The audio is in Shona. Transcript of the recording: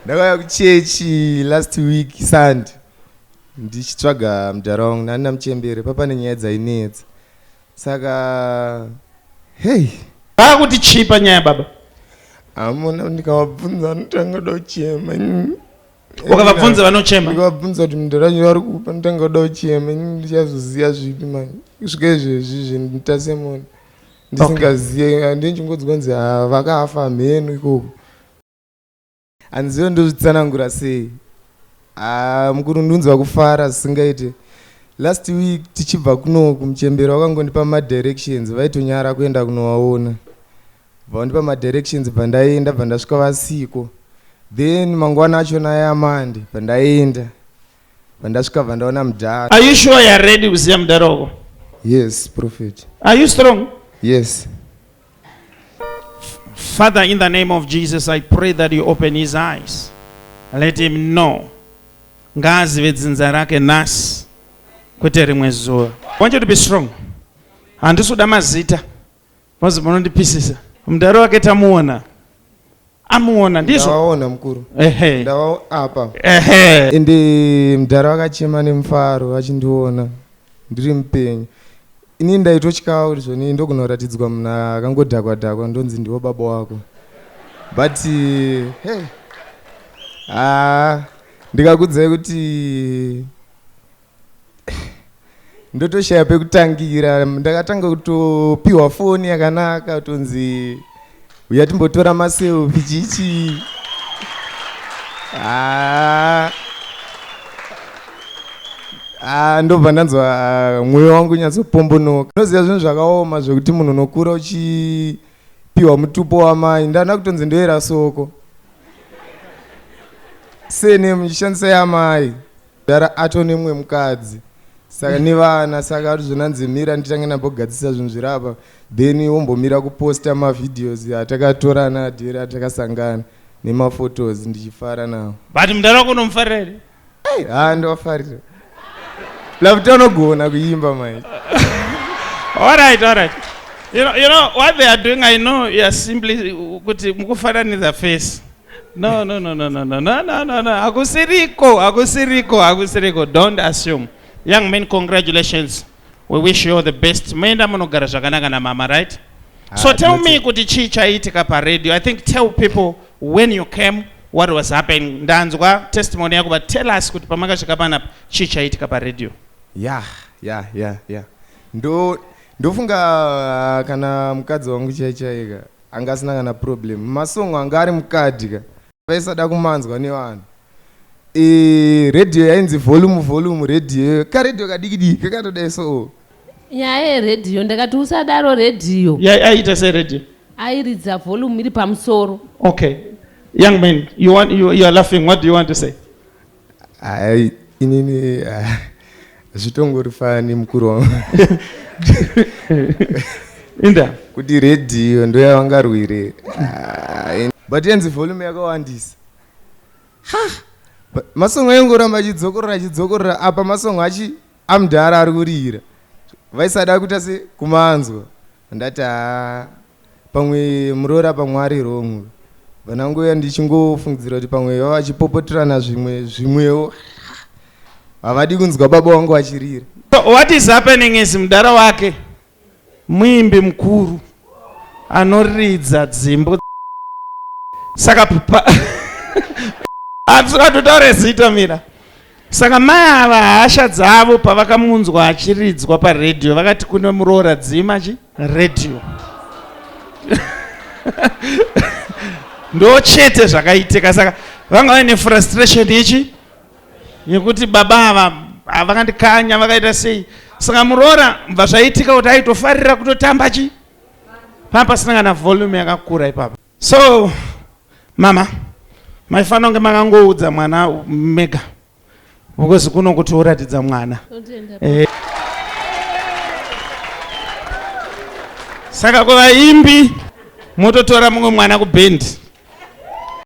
Ndakauya kuchechi last week Sunday ndichitsvaga mudhara wangu nani namuchembere papane nyaya dzainetsa saka hey Vakuti chii panyaya baba? Amuna ndikavabvunza vanotanga kuda kuchema. Ukavabvunza vanochema. Ndikavabvunza kuti mudhara wenyu vari kupa ndotanga kuda kuchema ini ndichazoziva zvipi manje kusvika izvezvi zvenditasemona ndisingazive okay. Ndichingonzwa nzi ah, vakafa mheno ikoko handizive ndozvitsanangura sei ah, mukuru ndinzwa kufara zvisingaite last week tichibva kunoku muchembero wakangondipa madirections vaitonyara kuenda kunovaona Vandipa madirections bva ndaenda bva ndasvika vasiko then mangwana achona yamande bva ndaenda bva ndasvika bva ndaona mudhara. Are you sure you're ready kuziya mudhara wako? Yes, prophet. Are you strong? Yes. Father, in the name of Jesus, I pray that you open his eyes. Let him know. Ngaazive dzinza rake nhasi kwete rimwe zuva. I want you to be strong. Handisi kuda mazita. Mozi munondipisisa. Mudhara wake tamuona. Amuona ndizvo. Ndawaona mukuru. Ehe. Ndawa apa. Ehe. Ende mudhara wakachema nemufaro achindiona ndiri mupenyu. Ini ndaitotyawo kuti zvoni ndokunoratidzwa munhu akangodhakwa dhakwa ndonzi ndiwo baba wako. But hey. Ah, ndikakudzai kuti ndotoshaya pekutangira ndakatanga kutopiwa foni yakanaka kutonzi uya timbotora maselfi chichi ah. Ah, ndobva ndanzwa ah, mwoyo wangu unyatsopombonoka unoziva zvinhu zvakaoma zvekuti munhu unokura uchipiwa mutupo wamai ndana kutonzi ndoera soko sene muchishandisa yamai Dara ato nemumwe mukadzi saka nevana saka ari zvonanzi mira nditange ndambogadzisa zvinhu zviri apa then wombomira kuposta mavideos atakatorana adheri atakasangana nemaphotos ndichifara nawo. But mudhara wako unomufarira here? Hey, haa ndovafarira. Lavuti anogona kuimba mai. All right, all right. You know what they are doing, I know you are simply kuti mukufananidza face. No, no, no, no, no, no, no, no, no, no. Hakusiriko, hakusiriko, hakusiriko. Don't assume. Young men, congratulations. We wish you all the best. Moenda munogara zvakanaka na mama, right? So ah, tell me kuti chii chaiitika pa radio. I think tell people when you came what was happening. Ndanzwa testimony yako but tell us kuti pamakasvika panapa chii chaiitika pa radio. Yeah, yeah, yeah, yeah. Ndo ndofunga ah, kana mukadzi wangu chai chaika. Anga asina kana problem. Masong anga ari mukadhi ka vaisada kumanzwa nevanhu. E, radio yainzi volume volume radio ka radio kadiki diki kakatodai so. Nyaya yeredhiyo ndakati usadaro redhiyo. Yaiita sei redhiyo? Airidza volume iri pamusoro. Okay. Young man, you want you, you are laughing. What do you want to say? Ai inini ah, zvitongori fani mukuru wangu. Inda. Kuti radio ndoyavangarwire. Ah, but yanzi volume yakawandisa. Ha! Masongo aingoramba achidzokorora achidzokorora apa masongo achi amudhara ari kurira. Vaisada kuita se kumanzwa. Ndati haa pamwe muroora pamwe ari wrong vananguya ndichingofungidzira kuti pamwe vava vachipopoterana zvimwe zvimwewo havadi kunzwa baba wangu vachirira. So what is happening is mudhara wake muimbi mukuru anoridza dzimbo saka atotaure zita mira Saka mai ava hasha dzavo pavakamunzwa achiridzwa paredhiyo vakati kune muroora dzima chi redhiyo ndo chete zvakaitika saka vanga vaine frustration yechi yekuti baba ava vakandikanya vakaita sei saka muroora bva zvaitika kuti aitofarira kutotamba chi panga pasina kana volume yakakura ipapa So mama maifanira kunge makangoudza mwana mega because kuno kuti uratidza mwana eh. Saka kuvaimbi mototora mumwe mwana kubhendi.